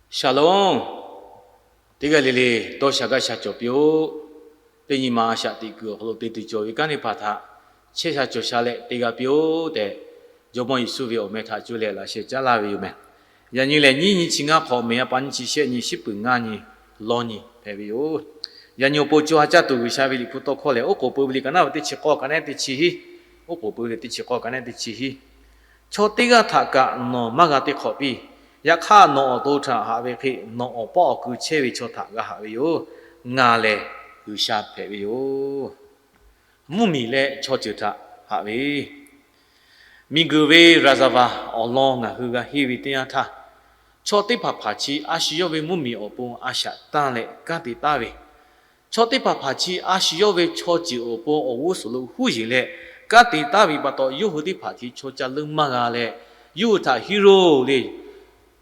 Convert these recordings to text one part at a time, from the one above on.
Shalom. Teˇ g'aˇ le le dawˇ sha gaˇ sha cawˬ piˇ-oˆ. Teˇ nyi ma a shaꞈ teꞈ kuiˬ awˬ hk'aw lo te tuˬ cawˬ ve kanˉ teˇ hpaˍ htaꞈ chehˇ sha cawˬ sha leh te g'a piˇ-oˆ tehꞈ, Jawˇmawˇ Yeˍsuˆ ve awˬ meh htaꞈ cuˇ leh laꞈ sheh caˉ laˇ ve yoˬ meh. Yaꞈ nyi lehˬ, nyiˇ nyi chi ngaˇ hk'awꞈ, mehˍ a pa nyiˇ chi shehˆ nyi, shiˉ puiˍ ngaˇ nyi, lawˇ nyi hpehꞈ ve yoˬ. Yaꞈ nyi awˬ pon co ha caˇ tuˬ G'uiˬsha ve Liꞈ hpu tawˇ hkawˇ lehˬ, oˉ k'oˍ pui ve liꞈ ka naˉ ve teˇ chi k'awˇ ka naˉ teˇ chi hiˉ, oˉ k'oˍ pui ve teˇ chi k'awˇ ka naˉ teˇ chi hiˉ. Chaw teˇ g'aˇ htaꞈ kaꞈ nawˬ maˇ g'a te hk'awꞈ piˇ. Yaꞈ hk'aˇ, nawˬ awˬ to htaꞈ haꞈ ve hk'e, nawˬ awˬ pawˆ awˬ ku chehˇ ve chaw htaꞈ g'a haꞈ ve yoˬ. Ngaˬ lehˬ G'uiˬsha hpehꞈ ve yoˬ. Mvuhˇmiˬ leh chaw ceuˬ htaꞈ haꞈ ve. Miˬguiˬ ve ရာဇဝင် awˬ lawn ngaˬ hui g'a henˇ ve teˇ yanˇ htaˇ, chaw teˇ hpaˍ hpaˍ chi a shu yawˇ ve mvuhˇmiˬ awˬ pon a shaꞈ tanˇ leh kanˉ te taˉ ve, chaw teˇ hpaˍ hpaˍ chi a shu yawˇ ve chaw ceuˬ awˬ pon awˬ g'uˇ suhˍ lo huˉ yeˬ leh kanˉ te taˉ ve pa taw, yawˇ hui teˇ hpaˍ chi chaw ca leuˉ maˇ g'a leh, yawˇ hui htaꞈ hiˉ roˇ le,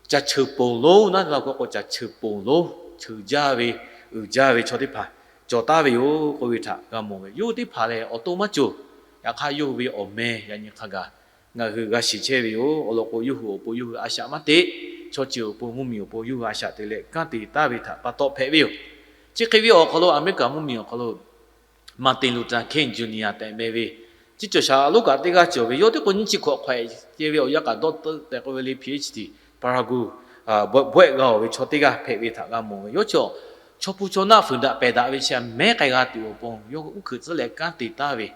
caˬ cheuˬ ponˬ lonˉ naˉ la k'o k'o, caˬ cheuˬ ponˬ lonˉ cheuˬ jaˇ ve, uiˍ jaˇ ve chaw teˇ hpaˍ cawˬ taˉ ve yoˬ k'oˆ ve htaꞈ g'a mawˬ ve. Yawˇ hui teˇ hpaˍ lehˬ, awˬ to maˇ cawˬ. Yaꞈ hk'aˇ, yawˇ hui ve awˬ meh yaꞈ nyi hk'a gaˬ ngaˬ hui g'a shiˍ chehˇ ve yoˬ. Awˬ lawn k'o, yawˇ hui awˬ pon yawˇ hui a shaꞈ maˇ te. Chaw ceuˬ awˬ pon, mvuhˇmiˬ awˬ pon yawˇ hui a shaꞈ te leh kanˉ te taˉ ve htaꞈ pa taw hpehꞈ ve yoˬ. Chi hk'e ve awˬ hk'aw lo, Aˍmeˍriˆkaˍ mvuhˇmiˬ awˬ hk'aw lo Martin Luther King Junior tehꞈ meh ve, chi cawˬ shaˍ loˉ kaꞈ teˇ g'aˇ cawˬ ve, yawˇ teˇ k'o nyiˇ chi hkawꞈ hk'awꞈ ce ve awˬ yanˇ kaꞈ dawˇ teuˆ tehꞈ k'oˆ ve le, Ph.D. Paragu bawehˆ g'a-oˬ ve chaw teˇ g'aˇ hpehꞈ ve htaꞈ g'a mawˬ ve. Yawˇ chi chaw hpu chaw naˆ fuiˍ daꞈ pehˬ daꞈ ve chi mehˉ k'ai g'a tuˬ awˬ pon yawˇ uˉ hkuiꞈ tcuhˉ leh kanˉ te taˉ ve,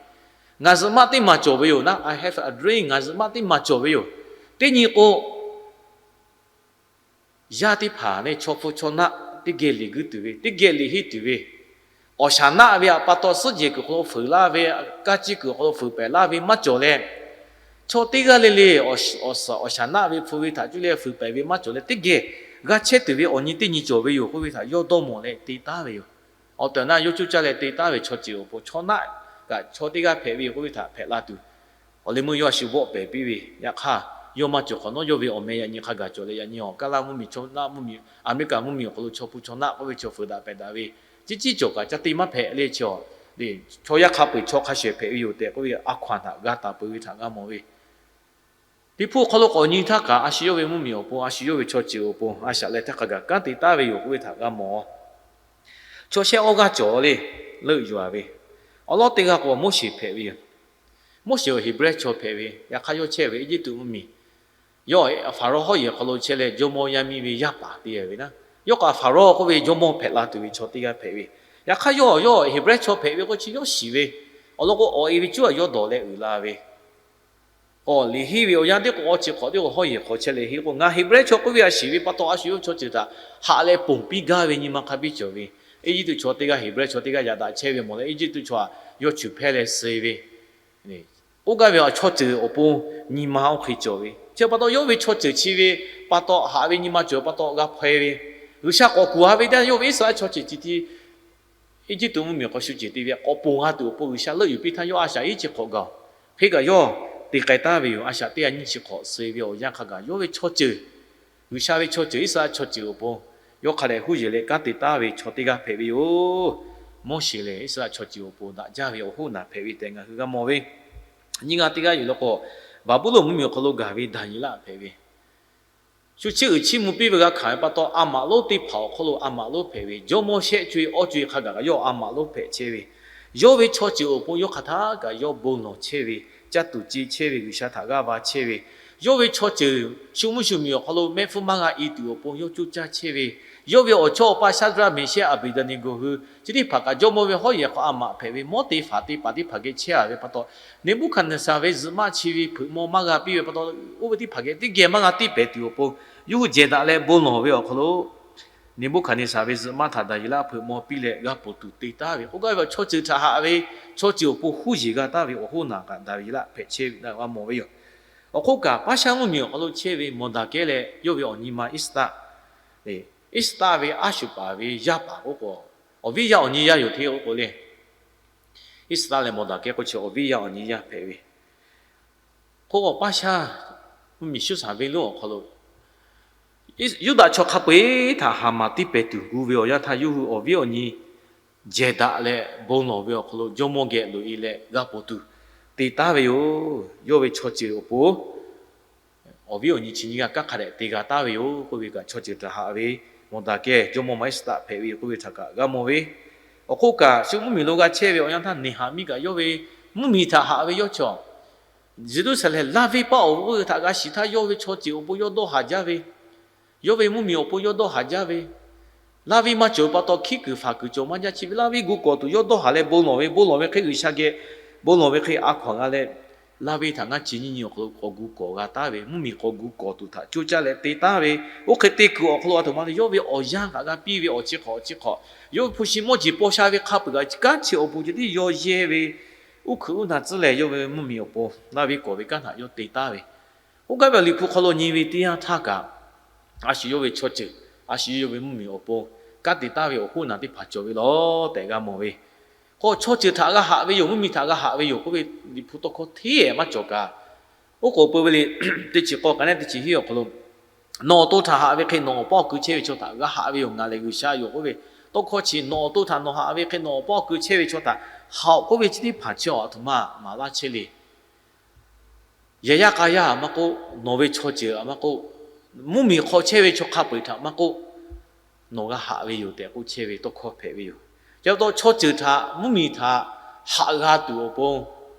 Ngaˬ zuhꞈ maˆ teˇ maˬ cawˬ ve yoˬ naˆ, I have a dream, ngaˬ zuhꞈ maˆ teˇ maˬ cawˬ ve yoˬ. Teˇ nyi k'o, yaˇ teˇ hpaˍ leh chaw hpu chaw naˆ teˇ geh liꞈ guiˇ tuˬ ve, teˇ geh liꞈ henˇ tuˬ ve, awˬ shaˍ naˆ ve htaꞈ pa taw suhˉ jehˬ kuiˬ hk'aw lo fuiˍ laˇ ve, kaˇ ciˇ kuiˬ hk'aw lo fuiˍ pehˍ laˇ ve maˇ cawˬ leh, chaw teˇ g'aˇ le le awˬ shaˍ naˆ ve hpu ve htaꞈ cuˇ leh fuiˍ pehˍ ve maˇ cawˬ leh, teˇ geh g'a chehˇ tuˬ ve awˬ nyi teˇ nyi cawˬ ve yoˬ k'oˆ ve htaꞈ yawˇ dawˇ mawˬ leh te taˉ ve yoˬ. Awˬ tehˬ awˬ na yawˇ coˇ caˇ leh te taˉ ve chaw ceuˬ awˬ pon chaw naˆ kaꞈ chaw teˇ g'aˇ hpehꞈ ve yoˬ k'oˆ ve htaꞈ hpehꞈ la tuˬ, awˬ leh meuˇ yawˇ a shu bawˆ pehˍ piˇ ve. Yaꞈ hk'aˇ, yawˇ maˇ cawˬ hk'awꞈ nawˉ, yawˇ ve awˬ meh yaꞈ nyi hk'a gaˬ cawˬ leh, yaꞈ nyi awˬ kaˇ laˇ mvuhˇmiˬ chaw naˆ mvuhˇmiˬ, Aˍmeˍriˆkaˍ mvuhˇmiˬ awˬ hk'aw lo chaw hpu chaw naˆ k'oˆ ve chaw fuiˍ daꞈ pehˬ daꞈ ve, ciˉ ciˉ cawˬ kaꞈ ca te maˇ hpehꞈ le chi, chaw yaˇ hk'a peu-eˬ chaw hk'a shehˍ hpehꞈ ve yoˬ tehꞈ k'oˆ ve a hkaw-anˬ htaꞈ g'a taˍ peuˬ ve htaꞈ g'a mawˬ ve. Teˇ hpuˇ awˬ hk'aw lo k'awꞈ nyi htaˇ kaꞈ, a shu yawˇ ve mvuhˇmiˬ awˬ pon, a shu yawˇ ve chaw ceuˬ awˬ pon a shaꞈ leh htaˇ hk'a gaˬ kanˉ te taˉ ve yoˬ k'oˆ ve htaꞈ g'a mawˬ. Chaw shehˆ awˇ g'aˇ cawˬ le, leuˆ yuˬ-a ve. Awˬ lawn teˇ g'aˇ k'o Moˉseˍ hpehꞈ ve yoˬ. Moˉseˍ Heˍbrehˇ chaw hpehꞈ ve, yaꞈ hk'aˇ yawˇ chehˇ ve Eˇjiˇtuꞈ mvuhˇmiˬ, yawˇ Hpaˍrawˇ hawˉ yehˬ hk'aw lo chehˇ leh jawˇmawˇ yaˇ miˇ ve yaˇ paˍ te ve naˆ. Yawˇ kaꞈ Hpaˍrawˇ k'oˆ ve jawˇmawˇ hpehꞈ la tuˬ ve chaw teˇ g'aˇ hpehꞈ ve. Yaꞈ hk'aˇ yawˇ, yawˇ Heˍbrehˇ chaw hpehꞈ ve k'o chi yawˇ shiˍ ve. Awˬ lawn k'o, awˬ e ve cuˉ-a yawˇ dawˬ leh uiˍ la ve. Awˬ liꞈ henˇ ve awˬ yanˇ teˇ k'o, awˬ chi hk'awꞈ teˇ k'o hawˉ yehˬ hk'aw chehˇ leh henˇ k'o, ngaˬ Heˍbrehˇ chaw k'oˆ ve a shiˍ ve pa taw, a shu yawˇ chaw ceuˬ htaꞈ haꞈ leh ponˬ piˇ gaˇ ve nyi ma hk'a biˇ cawˬ ve. Eˇjiˇtuꞈ chaw teˇ g'aˇ Heˍbrehˇ chaw teˇ g'aˇ yaꞈ daꞈ chehˇ ve mawˬ leh, Eˇjiˇtuꞈ chaw htaꞈ yawˇ chuˬ hpehˇ leh suh ve. K'oˆ gaˇ ve awˬ chaw ceuˬ awˬ pon nyi ma oˇ hk'e cawˬ ve. Chi pa taw yawˇ ve chaw ceuˬ chi ve pa taw, haꞈ ve nyi ma cawˬ pa taw g'a hpaw-e ve. G'uiˬsha k'awꞈ kuˬ-a ve teˇ yanˇ, yawˇ ve Iˉsaˍreˍlaˆ chaw ceuˬ chi ti Eˇjiˇtuꞈ mvuhˇmiˬ hk'aw shu ceuˬ te ve k'awꞈ ponˬ g'a tuˬ awˬ pon G'uiˬsha leuˆ yuˬ piˇ htaˇ, yawˇ a shaꞈ iˉ chi hk'awꞈ gaˬ-oˬ. Hk'e kaꞈ yawˇ te k'ai taˍ ve yoˬ. A shaꞈ teˇ yanˇ nyiˇ chi hk'awꞈ suh ve awˬ yanˇ hk'a gaˬ yawˇ ve chaw ceuˬ, G'uiˬsha ve chaw ceuˬ, Iˉsaˍreˍlaˆ chaw ceuˬ awˬ pon yawˇ hk'a dehꞈ huˉ yeˬ leh kanˉ te taˍ ve chaw teˇ g'aˇ hpehꞈ ve yoˬ. Moˉseˍ lehˬ Iˉsaˍreˍlaˆ chaw ceuˬ awˬ pon daꞈ jaˇ ve awˬ hoˉ naˬ hpehꞈ ve tehꞈ ngaˬ hui g'a mawˬ ve. Nyiˇ g'aˇ teˇ g'aˇ yoˬ law k'o, Baˍbuˍlonˍ mvuhˇmiˬ awˬ hk'aw lo gaˬ ve Daˍyeˍlaˆ hpehꞈ ve, shu chiˇ uiˍ chiˇ mvuh piˇ ve g'a hkanˍ ve pa taw, a maꞈ lonˉ teˇ hpaˍ awˬ hk'aw lo a maꞈ lonˉ hpehꞈ ve, jawˇmawˇ shehˆ co-e awˇ co-e hk'a gaˬ kaꞈ yawˇ a maꞈ lonˉ hpehꞈ chehˇ ve, yawˇ ve chaw ceuˬ awˬ pon yawˇ hk'aˬ htaˇ kaꞈ yawˇ bon lawˬ chehˇ ve, caˇ tuˬ ce chehˇ ve, G'uiˬsha htaꞈ g'aˇ va chehˇ ve, yawˇ ve chaw ceuˬ shu mvuhˇ shu miˬ awˬ hk'aw lo mehˆ hpfuhˇ maˇ g'a i tuˬ awˬ pon yawˇ coˇ caˇ chehˇ ve, yawˇ ve awˬ chawˇ awˬ pa Shaˍdraˆ, Meˍshehˇ, Aˍbeˍdaˍneˍgoˍ hui chi teˇ hpaˍ kaꞈ jawˇmawˇ ve hawˉ yehˬ hk'aw a maꞈ hpehꞈ ve, mawˉ te faˍ te paˍ teˇ hpaˍ geh chehˇ-a ve pa taw, Neˍbuˆhkaˍneˍsaˍ ve zuhꞈ maˆ chi ve hpeuꞈ maw maˇ g'a piˇ ve pa taw, oˇ ve teˇ hpaˍ geh teˇ geh maˇ g'a tiˇ pehˍ tuˬ awˬ pon yawˇ hui jehˬ daꞈ leh bon lawˬ ve awˬ hk'aw lo, Neˍbuˆhkaˍneˍsaˍ ve zuhꞈ maˆ htaꞈ Daˍyeˍlaˆ hpeuꞈ maw piˇ leh g'a ponˬ tuˬ te taˍ ve k'oˆ gaˇ ve awˬ chaw ceuˬ htaꞈ haꞈ ve, chaw ceuˬ awˬ pon huˉ yeˬ g'a taˍ ve awˬ hoˉ naˬ kaꞈ Daˍyeˍlaˆ hpehꞈ chehˇ ve g'a mawˬ ve yoˬ. Awˬ hk'oˆ kaꞈ Paˉshaˉ mvuhˇmiˬ awˬ hk'aw lo chehˇ ve Mawˬdaˍkehˉ leh yawˇ ve awˬ nyi ma Iˉsaˍtaˆ, Iˉsaˍtaˆ ve aˉ shuˍ paˍ ve yaˇ paˍ k'oˆ k'o, awˬ viˉ yaˇ awˬ nyi yaˇ yoˬ hteˇ k'oˆ k'o le. Iˉsaˍtaˆ leh Mawˬdaˍkehˉ k'o chi awˬ viˉ yaˇ awˬ nyi yaˇ hpehꞈ ve. Hk'oˆ k'o Paˉshaˉ mvuhˇmiˬ Suˉsaˍ venˇ lonˉ awˬ hk'aw lo Yuˇdaꞈ chaw hk'a peu-eˬ htaꞈ Haˍmaˍ tiˇ pehˍ tuˬ gu ve awˬ yanˇ htaˇ, yawˇ hui awˬ viˉ awˬ nyi jehˬ daꞈ leh bon lawˬ ve awˬ hk'aw lo jawˇmawˇ geh loꞈ-e leh g'a ponˬ tuˬ te taˍ ve yoˬ. Yawˇ ve chaw ceuˬ awˬ pon awˬ viˉ awˬ nyi chi nyiˇ g'aˇ kanˉ hk'a dehꞈ te g'a taˉ ve yoˬ k'oˆ ve kaꞈ, chaw ceuˬ htaꞈ haꞈ ve mawˬ daꞈ kehˬ jawˇmawˇ Maˍiˉsaˍtaˆ hpehꞈ ve yoˬ k'oˆ ve htaꞈ kaꞈ g'a mawˬ ve. Awˬ hk'oˆ kaꞈ, shu mvuhˇmiˬ lo g'a chehˇ ve awˬ yanˇ htaˇ, neˇ haꞈ miˇ kaꞈ yawˇ ve mvuhˇmiˬ htaꞈ haꞈ ve yawˇ cawˬ. Yeˍruˆsaˍlehnˍ laˇ venˇ paˆ awˬ g'uˇ htaꞈ g'a shiˍ htaˇ, yawˇ ve chaw ceuˬ awˬ pon yawˇ dawˇ haˍ jaˇ ve, yawˇ ve mvuhˇmiˬ awˬ pon yawˇ dawˇ haˍ jaˇ ve, laˇ venˇ maˇ cawˬ ve pa taw, hkiˉ kuiˬ faˍ kuiˬ cawˬ maˇ jaˇ. Chi ve laˇ venˇ gu kawꞈ tuˬ yawˇ dawˇ haˍ leh bon lawˬ ve, bon lawˬ ve hk'e G'uiˬsha geh bon lawˬ ve hk'e a hkaw anˬ g'a leh, laˇ venˇ htaꞈ ngaˇ chi nyiˇ nyi awˬ hk'aw lo k'awꞈ gu kawꞈ g'a taˉ ve, mvuhˇmiˬ k'awꞈ gu kawꞈ tuˬ htaꞈ coˇ caˇ leh te taˉ ve, oˇ hk'e te kuiˬ awˬ hk'aw lo a htoꞈ ma le, yawˇ ve awˬ yanˇ kaꞈ g'a piˇ ve awˬ chi hk'awꞈ awˬ chi hk'awꞈ, yawˇ ve hpu shi mawˇ jeˬ paw sha ve hk'a peuˬ kaꞈ kanˉ chi awˬ pon ceh tiˉ yawˇ yehˇ ve, uˉ hkuiꞈ uˉ na tcuhˉ leh yawˇ ve mvuhˇmiˬ awˬ pon laˇ venˇ kawꞈ ve kanˉ htaꞈ yawˇ te taˉ ve, oˇ gaˇ ve Liꞈ hpu hk'aw lo nyi ve teˇ yanˇ htaˇ kaꞈ, a shu yawˇ ve chaw ceuˬ, a shu yawˇ ve mvuhˇmiˬ awˬ pon kanˉ te taˉ ve awˬ hoˉ naˬ teˇ hpaˍ cawˬ ve lawˬ tehꞈ g'a mawˬ ve. K'o, chaw ceuˬ htaꞈ g'a haꞈ ve yoˬ, mvuhˇmiˬ htaꞈ g'a haꞈ ve yoˬ k'oˆ ve Liꞈ hpu tawˇ hkawˇ hteˇ maˇ cawˬ kaꞈ, oˉ k'oˍ pui ve le, teˇ chi k'awˇ ka neˉ teˇ chi hiˉ awˬ hk'aw lo, nawˬ awˬ to htaꞈ haꞈ ve hk'e nawˬ awˬ paˇ awˬ kui chehˇ ve chaw htaꞈ g'a haꞈ ve yoˬ, ngaˬ lehˬ G'uiˬsha yoˬ k'oˆ ve tawˇ hkawˇ chi, nawˬ awˬ to htaꞈ nawˬ haꞈ ve hk'e nawˬ awˬ paˇ awˬ kui chehˇ ve chaw htaꞈ haꞈ-oˬ k'oˆ ve chi teˇ hpaˍ chi a htoꞈ ma maˍ laˇ chehˇ le. Yaꞈ yaˇ k'a yaˇ maˇ k'oˆ, nawˬ ve chaw ceuˬ maˇ k'oˆ, mvuhˇmiˬ hk'aw chehˇ ve chaw hk'a peu-eˬ htaꞈ maˇ k'oˆ, nawˬ g'a haꞈ ve yoˬ tehꞈ k'oˆ chehˇ ve tawˇ hkawˇ hpehꞈ ve yoˬ. Chi pa taw, chaw ceuˬ htaꞈ mvuhˇmiˬ htaꞈ haꞈ g'a tuˬ awˬ pon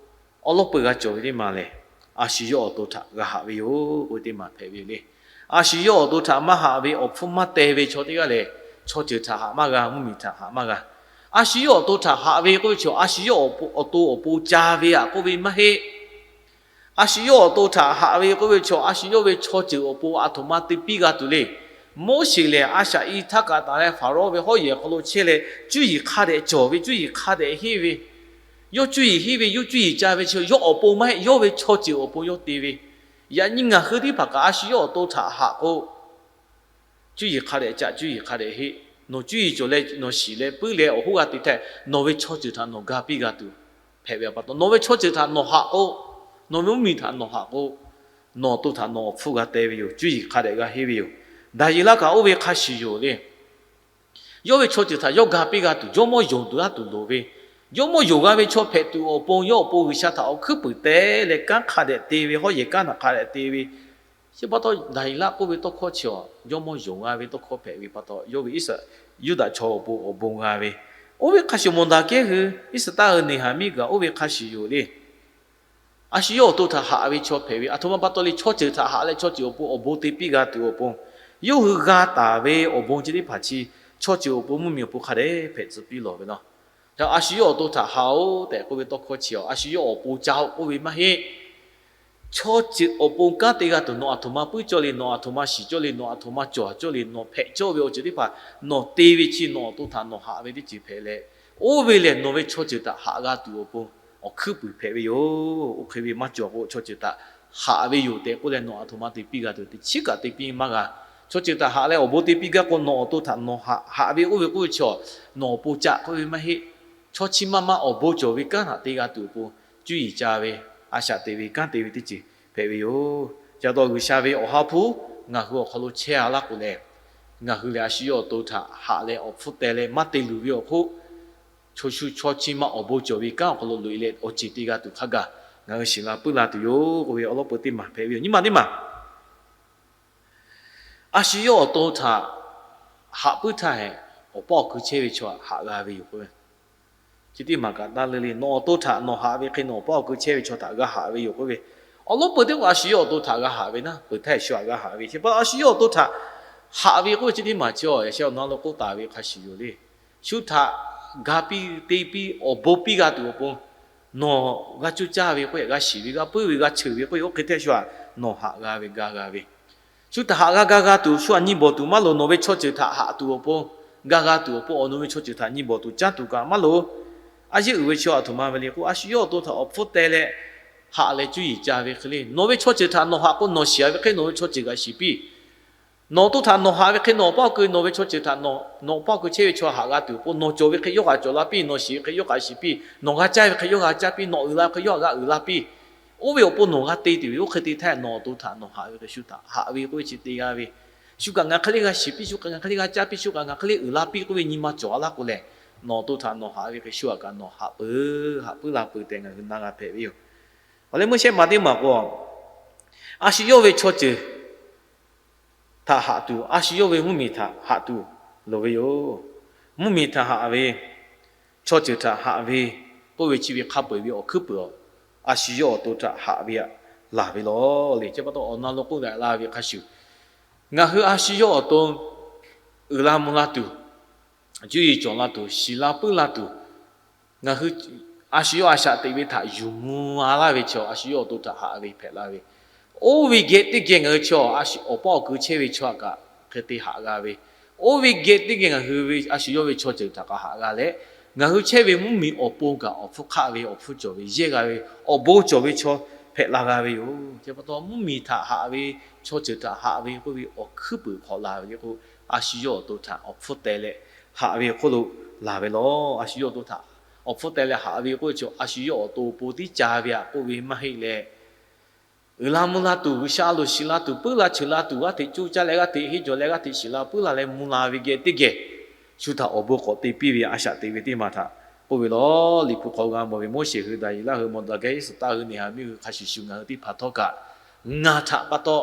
awˉ lawˉ peu g'a cawˬ ve teˇ maˬ lehˬ, a shu yawˇ awˬ to htaꞈ g'a haꞈ ve yoˬ k'oˆ ve teˇ maˬ hpehꞈ ve yoˬ le. A shu yawˇ awˬ to htaꞈ maˇ haꞈ ve awˬ hpfuhˇ maˇ teh ve chaw teˇ g'aˇ lehˬ, chaw ceuˬ htaꞈ haꞈ maˇ g'a, mvuhˇmiˬ htaꞈ haꞈ maˇ g'a. A shu yawˇ awˬ to htaꞈ haꞈ ve k'oˆ ve chi, a shu yawˇ awˬ to awˬ pon ca ve aꞈ k'oˆ ve maˇ heˆ. A shu yawˇ awˬ to htaꞈ haꞈ ve k'oˆ ve chi, a shu yawˇ ve chaw ceuˬ awˬ pon a htoꞈ ma te piˇ g'a tuˬ le. Moˉseˍ lehˬ, a shaꞈ i htaˇ kaꞈ taˍ leh Hpaˍrawˇ ve hawˉ yehˬ hk'aw lo chehˇ leh, cuˇ yiˍ hk'a dehꞈ cawˬ ve, cuˇ yiˍ hk'a dehꞈ henˇ ve, yawˇ cuˇ yiˍ henˇ ve, yawˇ cuˇ yiˍ ca ve chi yawˇ awˬ pon maˇ heˆ, yawˇ ve chaw ceuˬ awˬ pon yawˇ te ve. Yaꞈ nyi ngaˬ hui teˇ hpaˍ kaꞈ a shu yawˇ awˬ to htaꞈ haꞈ k'o, cuˇ yiˍ hk'a dehꞈ ca, cuˇ yiˍ hk'a dehꞈ henˇ. Nawˬ cuˇ yiˍ cawˬ leh nawˬ shiˍ leh puiˉ leh awˬ hoˉ g'a te htaˇ, nawˬ ve chaw ceuˬ htaꞈ nawˬ ga piˇ g'a tuˬ hpehꞈ ve pa taw, nawˬ ve chaw ceuˬ htaꞈ nawˬ haꞈ k'o, nawˬ ve mvuhˇmiˬ htaꞈ nawˬ haꞈ k'o, nawˬ awˬ to htaꞈ nawˬ awˬ hpfuhˇ g'a teh ve yoˬ. Cuˇ yiˍ hk'a dehꞈ g'a henˇ ve yoˬ. Daˍyeˍlaˆ kaꞈ oˇ ve hk'a shuˍ yoˬ le. Yawˇ ve chaw ceuˬ htaꞈ yawˇ ga piˇ g'a tuˬ, jawˇmawˇ yonˍ tuˬ g'aˇ tuˬ loˍ ve, jawˇmawˇ yonˍ g'a ve chaw hpehꞈ tuˬ awˬ pon yawˇ awˬ pon G'uiˬsha htaꞈ awˬ hkuiˉ puiˍ teh leh kanˉ hk'a dehꞈ te ve, hawˉ yehˬ kanˉ htaꞈ hk'a dehꞈ te ve, chi pa taw, Daˍyeˍlaˆ k'oˆ ve tawˇ hkawˇ chi a, jawˇmawˇ yonˍ g'a ve tawˇ hkawˇ hpehꞈ ve pa taw, yawˇ ve Iˉsaˍ, Yuˇdaꞈ chaw awˬ pon awˬ bon g'a ve, oˇ ve hk'a shuˍ mawˬ daꞈ kehˉ hui Iˉsaˍtaˆ hui neˇ haˍ miˇ kaꞈ oˇ ve hk'a shuˍ yoˬ le. A shu yawˇ awˬ to htaꞈ haꞈ ve chaw hpehꞈ ve, a htoꞈ ma pa taw le, chaw ceuˬ htaꞈ haꞈ leh chaw ceuˬ awˬ pon awˬ bon te piˇ g'a tuˬ awˬ pon, yawˇ hui g'a taˍ ve awˬ bon chi teˇ hpaˍ chi, chaw ceuˬ awˬ pon mvuhˇmiˬ awˬ pon hk'a dehꞈ hpehꞈ tcuh piˇ lawˬ ve laˇ. A shu yawˇ awˬ to htaꞈ haꞈ-oˬ tehꞈ k'oˆ ve tawˇ hkawˇ chi a, a shu yawˇ awˬ pon ca-oˬ k'oˆ ve maˇ heˆ. Chaw ceuˬ awˬ pon kanˉ te g'a tuˬ, nawˬ a htoꞈ ma puiˉ cawˇ le, nawˬ a htoꞈ ma shiˍ cawˇ le, nawˬ a htoꞈ ma cawˬ cawˇ le, nawˬ hpehꞈ cawˇ ve awˬ ceuˬ teˇ hpaˍ nawˬ te ve chi, nawˬ awˬ to htaꞈ nawˬ haꞈ ve teˇ ceuˬ hpehꞈ leh, oˇ ve lehˬ nawˬ ve chaw ceuˬ htaꞈ haꞈ g'a tuˬ awˬ pon awˬ hkuiˉ puiˍ hpehꞈ ve yoˬ. Oˇ hk'e ve maˇ cawˬ k'o, chaw ceuˬ htaꞈ haꞈ ve yoˬ tehꞈ k'oˆ leh nawˬ a htoꞈ ma te piˇ g'a tuˬ, teˇ chiˉ kaꞈ te piˇ maˇ g'a. Chaw ceuˬ htaꞈ haꞈ leh awˬ bon te piˇ gaˇ k'o, nawˬ awˬ to htaꞈ nawˬ haꞈ, haꞈ ve k'oˆ ve k'oˆ ve chi a, nawˬ awˬ pon ca k'oˆ ve maˇ heˆ. Chaw chi ma ma awˬ bon cawˬ ve kanˉ htaꞈ te g'a tuˬ awˬ pon, cuˇ yiˍ ca ve, a shaꞈ te ve, kanˉ te ve teˇ ceuˬ hpehꞈ ve yoˬ. Chi pa taw, G'uiˬsha ve Awˬ ha hpu ngaˬ hui awˬ hk'aw lo chehˇ-a laˇ k'o lehˬ, ngaˬ hui lehˬ a shu yawˇ awˬ to htaꞈ haꞈ leh awˬ hpfuhˇ teh leh maˇ te luˬ ve awˬ hk'oˆ, chaw shu chaw chi ma awˬ bon cawˬ ve kanˉ awˬ hk'aw lo loꞈ-e leh awˬ ceˬ te g'a tuˬ hk'a gaˬ ngaˬ hui shiˍ la puiˉ la tuˬ yoˬ k'oˆ ve awˬ lawn peu teˇ maˬ hpehꞈ ve yoˬ. Nyi ma teˇ maˬ, a shu yawˇ awˬ to htaꞈ haꞈ puiˉ htaˇ hehꞈ, awˬ paˇ awˬ kui chehˇ ve chaw htaꞈ haꞈ g'a ve yoˬ k'oˆ ve. Chi teˇ maˬ kaꞈ taˇ leuˇ le. Nawˬ awˬ to htaꞈ nawˬ haꞈ ve hk'e nawˬ awˬ paˇ awˬ kui chehˇ ve chaw htaꞈ g'a haꞈ ve yoˬ k'oˆ ve. Awˬ lawn peu teˇ k'o a shu yawˇ awˬ to htaꞈ g'a haꞈ ve naˉ, peuˬ htaˇ shu htaꞈ g'a haꞈ ve. Chi pa a shu yawˇ awˬ to htaꞈ haꞈ ve k'oˆ ve chi teˇ maˬ chi a, yaꞈ sheh awˬ na lo k'oˆ taˍ ve hk'a shuˍ yoˬ le. Shu htaꞈ ga piˇ te piˇ awˬ bon piˇ g'a tuˬ awˬ pon, nawˬ g'a cuˇ caˇ ve k'oˆ, g'a shiˍ ve, g'a puiˉ ve, g'a cheuˬ ve k'oˆ, oˇ hk'e htehˇ shu htaꞈ nawˬ haꞈ g'a ve, ga g'a ve. Shu htaꞈ haꞈ g'a ga g'a tuˬ, shu htaꞈ nyi bawˬ tuˬ maˇ loˍ. Nawˬ ve chaw ceuˬ htaꞈ haꞈ tuˬ awˬ pon, ga g'a tuˬ awˬ pon, awˬ nawˬ ve chaw ceuˬ htaꞈ nyi bawˬ tuˬ caˇ tuˬ kaꞈ maˇ loˍ. A yeˇ uiˍ ve chi a htoꞈ ma ve le k'o, a shu yawˇ awˬ to htaꞈ awˬ hpfuhˇ teh leh haꞈ leh cuˇ yiˍ ca ve hk'e le. Nawˬ ve chaw ceuˬ htaꞈ nawˬ haꞈ k'o, nawˬ shiˍ ve hk'e nawˬ ve chaw ceuˬ g'a shiˍ piˇ. Nawˬ awˬ to htaꞈ nawˬ haꞈ ve hk'e nawˬ awˬ paˇ awˬ kui, nawˬ ve chaw ceuˬ htaꞈ nawˬ, nawˬ awˬ paˇ awˬ kui chehˇ ve chaw htaꞈ haꞈ g'a tuˬ awˬ pon, nawˬ cawˬ ve hk'e yawˇ kaꞈ cawˬ la piˇ, nawˬ shiˍ ve hk'e yawˇ kaꞈ shiˍ piˇ, nawˬ g'a caˇ ve hk'e yawˇ g'a caˇ piˇ, nawˬ uiˍ la ve hk'e yawˇ kaꞈ g'a uiˍ la piˇ. Oˇ ve awˬ pon nawˬ g'a te tuˬ ve, oˇ hk'e te htaˇ nawˬ awˬ to htaꞈ nawˬ haꞈ ve hk'e shu htaꞈ haꞈ ve k'oˆ ve chi te g'a ve. Shu kaꞈ ngaˬ hk'e le g'a shiˍ piˇ, shu kaꞈ ngaˬ hk'e le g'a caˇ piˇ, shu kaꞈ ngaˬ hk'e le uiˍ la piˇ k'oˆ ve nyi ma cawˬ-a laˇ k'o lehˬ, nawˬ awˬ to htaꞈ nawˬ haꞈ ve hk'e shu htaꞈ kaꞈ nawˬ haꞈ peuˬ, haꞈ puiˉ la peuˬ tehꞈ ngaˬ hui na g'a hpehꞈ ve yoˬ. Awˬ leh meuˇ shehˆ ma teˇ maˬ k'o, A shu yawˇ ve chaw ceuˬ htaꞈ haꞈ tuˬ, a shu yawˇ ve mvuhˇmiˬ htaꞈ haꞈ tuˬ loˍ ve yoˬ. Mvuhˇmiˬ htaꞈ haꞈ ve, chaw ceuˬ htaꞈ haꞈ ve k'oˆ ve chi ve hk'a peu-eˬ ve awˬ hkuiˉ peuˬ-oˬ, a shu yawˇ awˬ to htaꞈ haꞈ ve htaꞈ laˬ ve lawˬ le. Chi pa taw awˬ na lo k'oˆ daꞈ la ve hk'a shuˍ, ngaˬ hui a shu yawˇ awˬ to uiˍ la mvuh la tuˬ, cuˇ yiˍ cawˬ la tuˬ, shiˍ la puiˉ la tuˬ, ngaˬ hui a shu yawˇ a shaꞈ teꞈ ve htaꞈ yuˬ mvuh a laˇ ve chaw, a shu yawˇ awˬ to htaꞈ haꞈ ve hpehꞈ la ve, oˇ ve geh teˇ geh ngaˬ hui chaw, awˬ paˇ awˬ kui chehˇ ve chaw htaꞈ kaꞈ hk'e te haꞈ g'a ve, oˇ ve geh teˇ geh ngaˬ hui ve a shu yawˇ ve chaw ceuˬ htaꞈ kaꞈ haꞈ g'a leh, ngaˬ hui chehˇ ve mvuhˇmiˬ awˬ pon kaꞈ awˬ hpfuhˇ hk'aˆ ve, awˬ hpfuhˇ cawˬ ve yehˇ g'a ve, awˬ bon cawˬ ve chaw hpehꞈ la g'a ve yoˬ. Chi pa taw mvuhˇmiˬ htaꞈ haꞈ ve, chaw ceuˬ htaꞈ haꞈ ve k'oˆ ve awˬ hkuiˉ peuˬ hk'awꞈ la ve le k'o, a shu yawˇ awˬ to htaꞈ awˬ hpfuhˇ teh leh haꞈ ve hk'oˆ lo laˬ ve lawˬ. A shu yawˇ awˬ to htaꞈ awˬ hpfuhˇ teh leh haꞈ ve k'oˆ ve chaw, a shu yawˇ awˬ to awˬ pon tiˉ ca ve htaꞈ k'oˆ ve maˇ heˆ leh, uiˍ la mvuh la tuˬ, G'uiˬsha loˍ shiˍ la tuˬ, puiˉ la cheuˬ la tuˬ, g'aˇ hteꞈ coˇ caˇ leh, g'aˇ hteꞈ henˇ jawˬ leh, g'aˇ hteꞈ shiˍ la puiˉ la leh mvuh la ve geh teˇ geh, shu htaꞈ awˬ bon k'awꞈ te piˇ ve a shaꞈ teꞈ ve teˇ maˬ htaꞈ k'oˆ ve lawˬ. Liꞈ hpu hk'aw g'a mawˬ ve Moˉseˍ hui, Daˍyeˍlaˆ hui, Mawˬdaˍgehˇ, Eˇsaˍtaˆ hui, Neˍhaˍmiˆ hui hk'a shuˍ shuˍ ngaˬ hui teˇ hpaˍ htawˇ kaꞈ, ngaˬ htaꞈ pa taw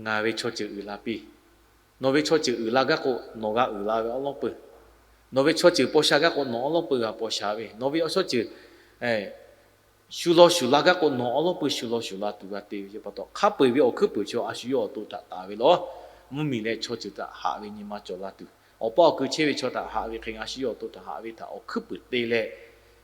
ngaˬ ve chaw ceuˬ uiˍ la piˇ. Nawˬ ve chaw ceuˬ uiˍ la gaˇ k'o, nawˬ g'a uiˍ la ve awˉ lawˉ peuˬ. Nawˬ ve chaw ceuˬ paw sha gaˇ k'o, nawˬ awˉ lawˉ peuˬ g'a paw sha ve. Nawˬ ve awˬ chaw ceuˬ shu law shuˍ la gaˇ k'o, nawˬ awˉ lawˉ peuˬ shu law shuˍ la tuˬ g'a te ve. Chi pa taw hk'a peu-eˬ ve awˬ hkuiˉ peuˬ chaw a shu yawˇ awˬ to htaꞈ taˍ ve lawˬ. Mvuhˇmiˬ leh chaw ceuˬ htaꞈ haꞈ ve nyi ma cawˬ la tuˬ, awˬ paˇ awˬ kui chehˇ ve chaw htaꞈ haꞈ ve hk'e, a shu yawˇ awˬ to htaꞈ haꞈ ve htaꞈ awˬ hkuiˉ peuˬ te leh,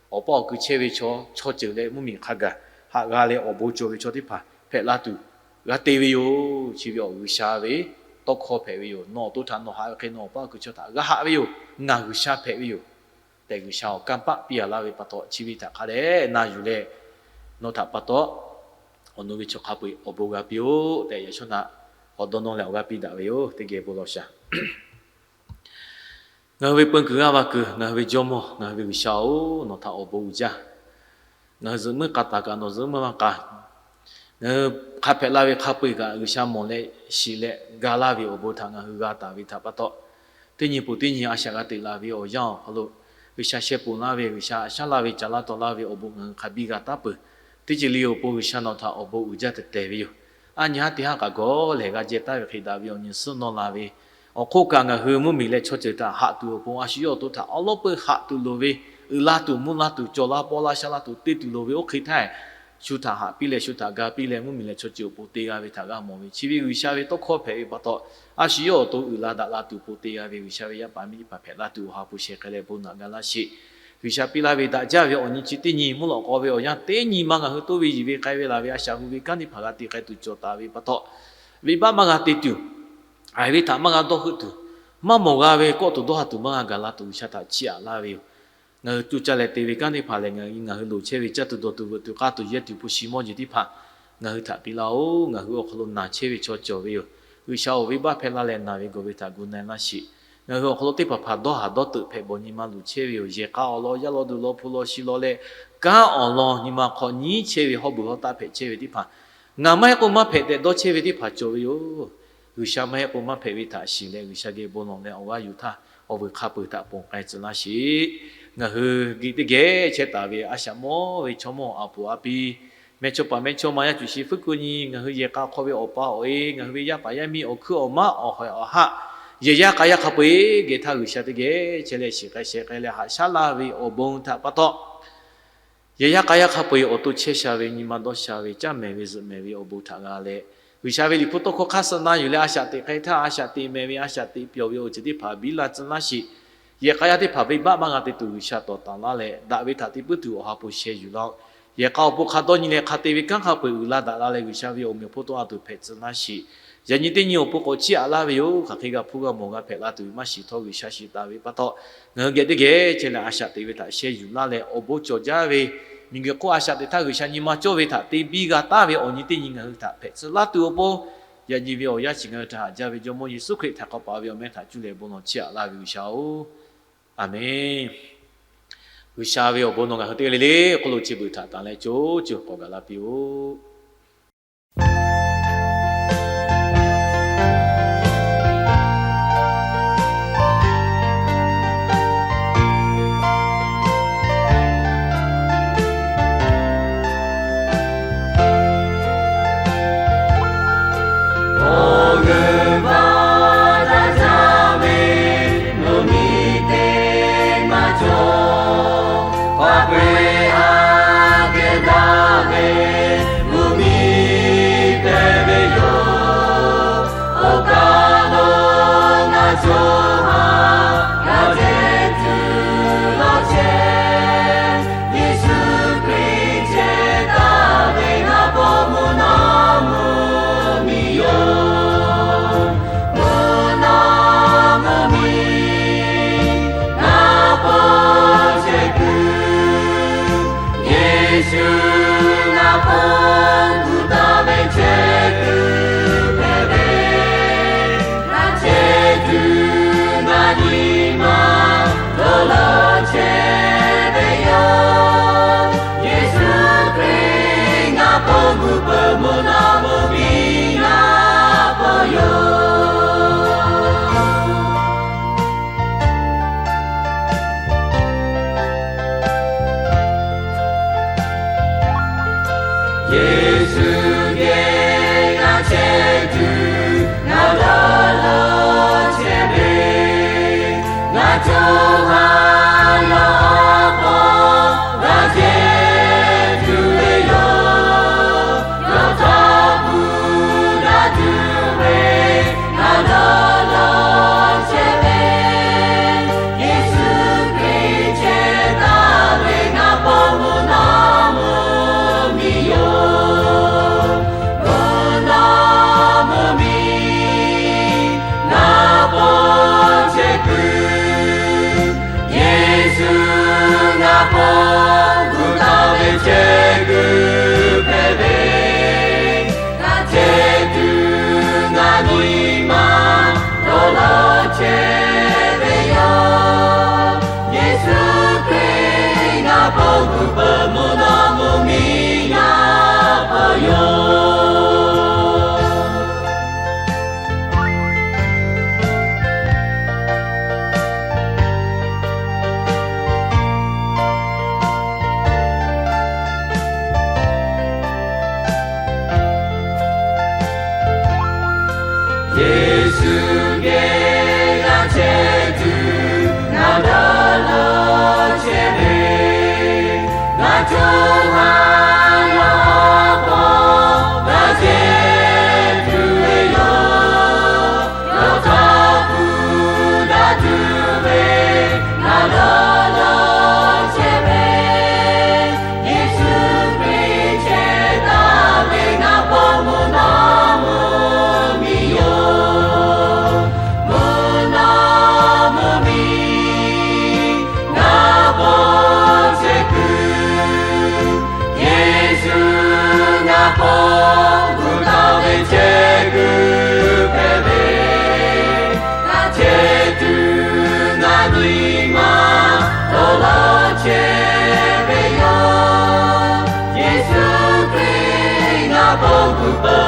awˬ paˇ awˬ kui chehˇ ve chaw, chaw ceuˬ leh mvuhˇmiˬ hk'a gaˬ haꞈ g'a leh awˬ bon cawˬ ve chaw teˇ hpaˍ hpehꞈ la tuˬ g'a te ve yoˬ. Chi ve awˬ G'uiˬsha ve tawˇ hkawˇ hpehꞈ ve yoˬ. Nawˬ awˬ to htaꞈ nawˬ haꞈ ve hk'e, nawˬ awˬ paˇ awˬ kui chaw htaꞈ g'a haꞈ ve yoˬ. Ngaˬ G'uiˬsha hpehꞈ ve yoˬ tehꞈ, G'uiˬsha awˬ kanˇ paˆ piˇ a laˇ ve pa taw, chi ve htaꞈ hk'a dehꞈ na yuˬ leh, nawˬ htaꞈ pa taw awˬ nu ve chaw hk'a peu-eˬ awˬ bon g'a piˇ-oˆ tehꞈ, yaꞈ shawˉ naꞈ k'awꞈ dawˇ nawˇ leh awˬ g'aˇ piˇ daꞈ ve yoˬ. Teˇ geh bon lawˬ shaˍ. Ngaˬ hui ve peun kuiˬ g'aˇ va kuiˬ, ngaˬ hui ve Jawˇmawˇ, ngaˬ hui ve G'uiˬsha-oˬ, nawˬ htaꞈ awˬ bon uiˍ jaˇ. Ngaˬ hui zuhꞈ muiˉ k'a taˍ kaꞈ nawˬ zuhꞈ muiˉ maˇ k'a. Ngaˬ hui hk'a hpehꞈ la ve hk'a peu-eˬ kaꞈ G'uiˬsha mawˬ leh shiˍ leh ga laˇ ve awˬ bon htaꞈ ngaˬ hui g'a taˍ ve htaꞈ pa taw, teˇ nyi peuˬ teˇ nyi a shaꞈ g'a teꞈ la ve awˬ yanˇ awˬ hk'aw lo, G'uiˬsha sheh ponˬ laˇ ve, G'uiˬsha shaˉ laˇ ve, caˍ laˇ taw laˇ ve awˬ bon ngaˬ hui hk'a biˇ g'a taˉ peuˬ. Teˇ ceuˬ le awˬ pon G'uiˬsha nawˬ htaꞈ awˬ bon uiˍ jaˇ tehꞈ tehˬ ve yoˬ. A nyi haˉ teˇ haˉ kaꞈ gawˬ lehˬ g'a jehˇ taˉ ve hk'e daꞈ ve awˬ nyi suhˉ nawˇ la ve, awˬ hk'oˆ kaꞈ ngaˬ hui mvuhˇmiˬ leh chaw ceuˬ htaꞈ haꞈ tuˬ awˬ pon a shu yawˇ awˬ to htaꞈ awˉ lawˉ peuˬ haꞈ tuˬ loˍ ve, uiˍ la tuˬ mvuh la tuˬ cawˬ la paw la sha la tuˬ te tuˬ loˍ ve oˇ hk'e htaˇ, shu htaꞈ haꞈ piˇ leh shu htaꞈ ga piˇ leh mvuhˇmiˬ leh chaw ceuˬ awˬ pon te g'a ve htaꞈ g'a mawˬ ve, chi ve G'uiˬsha ve tawˇ hkawˇ hpehꞈ ve pa taw, a shu yawˇ awˬ to uiˍ la daꞈ la tuˬ awˬ pon te g'a ve G'uiˬsha ve yaˇ paˍ miˇ teˇ hpaˍ hpehꞈ la tuˬ awˬ ha hpu sheh k'ai leh bon naꞈ ga laˇ sheˍ. G'uiˬsha piˇ laˇ ve daꞈ jaˇ ve awˬ nyi chi teˇ nyi mvuhˇ lawꞈ k'aw ve awˬ yanˇ teˇ nyi ma ngaˬ hui toˇ ve yiˬ ve k'ai ve laˬ ve a shaꞈ hu ve kanˉ teˇ hpaˍ g'a te k'ai tuˬ cawˬ taˍ ve pa taw, venˇbaˆ maˇ g'a te tuˬ, haiˬ ve htaꞈ maˇ g'a dawˇ heuˆ tuˬ, maˇ mawˬ g'a ve kawˆ tuˬ dawˇ ha tuˬ maˇ g'a gaˬ la tuˬ G'uiˬsha htaꞈ chiˇ aꞈ laˇ ve yoˬ. Ngaˬ hui coˇ caˇ leh te ve kanˉ teˇ hpaˍ lehˬ, ngaˬ hui ngaˬ hui loˍ chehˇ ve caˇ tuˬ dawˬ tuˬ veuꞈ tuˬ k'aˇ tuˬ yehˇ tuˬ hpu shi mawˇ jeˬ teˇ hpaˍ ngaˬ hui htaꞈ piˇ laˇ-oˬ. Ngaˬ hui awˬ hk'aw lo naˬ chehˇ ve chaw cawˬ ve yoˬ. G'uiˬsha-oˬ, venˇbaˆ hpehˇ laˇ leh naˬ ve gawˬ ve htaꞈ gu na-e laˇ sheˍ. Ngaˬ hui awˬ hk'aw lo teˇ hpaˍ hpaˍ dawˇ haˍ dawˇ teuꞈ hpehꞈ bawˬ nyi ma luˬ chehˇ ve yoˬ. Yehˬ k'a awˬ lawn, yaˇ lawn duˬ lawn, hpu lawn shi lawn leh, kanˉ awˬ lawn nyi ma hk'aw nyi chehˇ ve hawˉ beuˬ hawˉ taˆ hpehꞈ chehˇ ve teˇ hpaˍ, ngaˬ maˇ heˆ k'o maˇ hpehꞈ tehꞈ dawˇ chehˇ ve teˇ hpaˍ cawˬ ve yoˬ. G'uiˬsha maˇ heˆ k'o maˇ hpehꞈ ve htaꞈ shiˍ leh, G'uiˬsha geh bon lawˬ leh awˬ g'aˇ yuˬ htaˇ, awˬ vuiˬ hk'a peu-eˬ htaꞈ ponˬ k'ai tcuh laˇ sheˍ. Ngaˬ hui geh teˇ geh chehˇ taˍ ve a shaꞈ mawˇ ve chaw mawˇ a puˍ a pi, mehˇchawˇpaˍ mehˇchawˇma, yaˇ cuˬ shi fuiˉ kuiˬ nyi, ngaˬ hui yehˬ k'a hk'aw ve awˬ pa awˬ e, ngaˬ hui ve yaˇ paˍ yaˇ miˇ awˬ hkuiˉ awˬ maˉ awˬ hawehˍ awˬ haˆ, yehˬ yaˇ k'a yaˇ hk'a peu-eˬ geh htaˇ G'uiˬsha teˇ geh chehˇ leh shiˍ k'ai sheh k'ai leh haꞈ shaˉ laˇ ve awˬ bon htaꞈ pa taw, yehˬ yaˇ k'a yaˇ hk'a peu-eˬ awˬ to chehˇ sha ve, nyi ma dawˇ sha ve, caˇ mehˍ ve zuhꞈ mehˍ ve awˬ bon htaꞈ g'a leh, G'uiˬsha ve liꞈ hpu tawˇ hkawˇ hk'aˇ suh na yuˬ leh a shaꞈ teꞈ k'ai htaˇ, a shaꞈ teꞈ mehˍ ve, a shaꞈ teꞈ pyawˬ ve awˬ ceuˬ teˇ hpaˍ biˇ la tcuh laˇ sheˍ. Yehˬ k'a yaˇ teˇ hpaˍ venˇbaˆ maˇ g'a te tuˬ G'uiˬsha tawˍ taˍ laˇ leh, daꞈ ve htaꞈ te puiˉ tuˬ awˬ ha hpu sheh yuˬ laˇ-oˆ. Yehˬ k'a awˬ pon hk'a dawˇ nyi leh hk'a te ve kanˉ hk'a peu-eˬ uiˍ la daꞈ la leh, G'uiˬsha ve awˬ meunˍ hpawˇ tawˆ la tuˬ hpehꞈ tcuh laˇ sheˍ. Yaꞈ nyi teˇ nyi awˬ pon k'awꞈ chiˇ aꞈ laˇ ve yoˬ. Hk'aˬ hk'e g'a hpuˇ g'a mawˬ g'a hpehꞈ la tuˬ ve maˇ shiˍ htawˇ, G'uiˬsha shiˍ taˍ ve pa taw, ngaˬ hui geh teˇ geh chehˇ leh a shaꞈ teꞈ ve htaꞈ sheh yuˬ laˇ leh, awˬ bon cawˬ jaˇ ve miˬguiˬ hk'oˆ a shaꞈ teꞈ htaˇ G'uiˬsha nyi ma cawˇ ve htaꞈ te biˇ g'a taˉ ve awˬ nyi teˇ nyi ngaˬ hui htaꞈ hpehꞈ tcuh laˇ tuˬ awˬ pon, yaꞈ nyi ve awˬ yaˇ chi ngaˬ hui htaꞈ haꞈ jaˇ ve Jawˇmawˇ Yeˍsuˆ Hkriꞈ htaꞈ k'awꞈ paˍ ve awˬ meh htaꞈ cuˇ leh bon lawˬ chiˇ aꞈ laˇ ve G'uiˬsha-oˬ, Aˍmenˍ. G'uiˬsha ve awˬ bon nawˬ ngaˬ hui teˇ g'aˇ le le hk'oˆ lo chi beuꞈ htaꞈ tanˬ leh co co k'awꞈ gaˬ la piˇ-oˆ. tuˬ ngaˬ dawˇ law chehˇ ve, ngaˬ co ha law k'aw g'a jehˬ tuˬ ve yoˬ. Yawˇ htaꞈ hpu daꞈ tuˬ ve ngaˬ dawˇ law chehˇ ve, Yeˍsuˆ Hkriꞈ chehˇ taˍ ve ngaˬ paw mvuhˇ naw mvuhˇ miˬ yoˬ. Mvuhˇ naw mvuhˇ miˬ ngaˬ paw chehˇ kuiˬ, Yeˍsuˆ ngaˬ paw gu taˍ ve chehˇ kuiˬ hpehꞈ ve, ngaˬ chehˇ tuˬ ngaˬ nyi ma dawˇ law chehˇ ve yoˬ. Yeˍsuˆ Hkriꞈ ngaˬ paw gu peuˬ mvuhˇ naw mvuhˇ miˬ ngaˬ paw yoˬ. Yeˍsuˆ geh g'a chehˇ tuˬ ngaˬ dawˇ law chehˇ ve, ngaˬ co ha law k'aw g'a jehˬ tuˬ ve yoˬ. Yawˇ htaꞈ hpu daꞈ tuˬ ve ngaˬ dawˇ law chehˇ ve, Yeˍsuˆ Hkriꞈ chehˇ taˍ ve ngaˬ paw mvuhˇ naw mvuhˇ miˬ yoˬ. Mvuhˇ naw mvuhˇ miˬ ngaˬ paw chehˇ kuiˬ, Yeˍsuˆ ngaˬ paw gu taˍ ve chehˇ kuiˬ hpehꞈ ve, ngaˬ chehˇ tuˬ ngaˬ nyi ma dawˇ law chehˇ ve yoˬ. Yeˍsuˆ Hkriꞈ ngaˬ paw gu peuˬ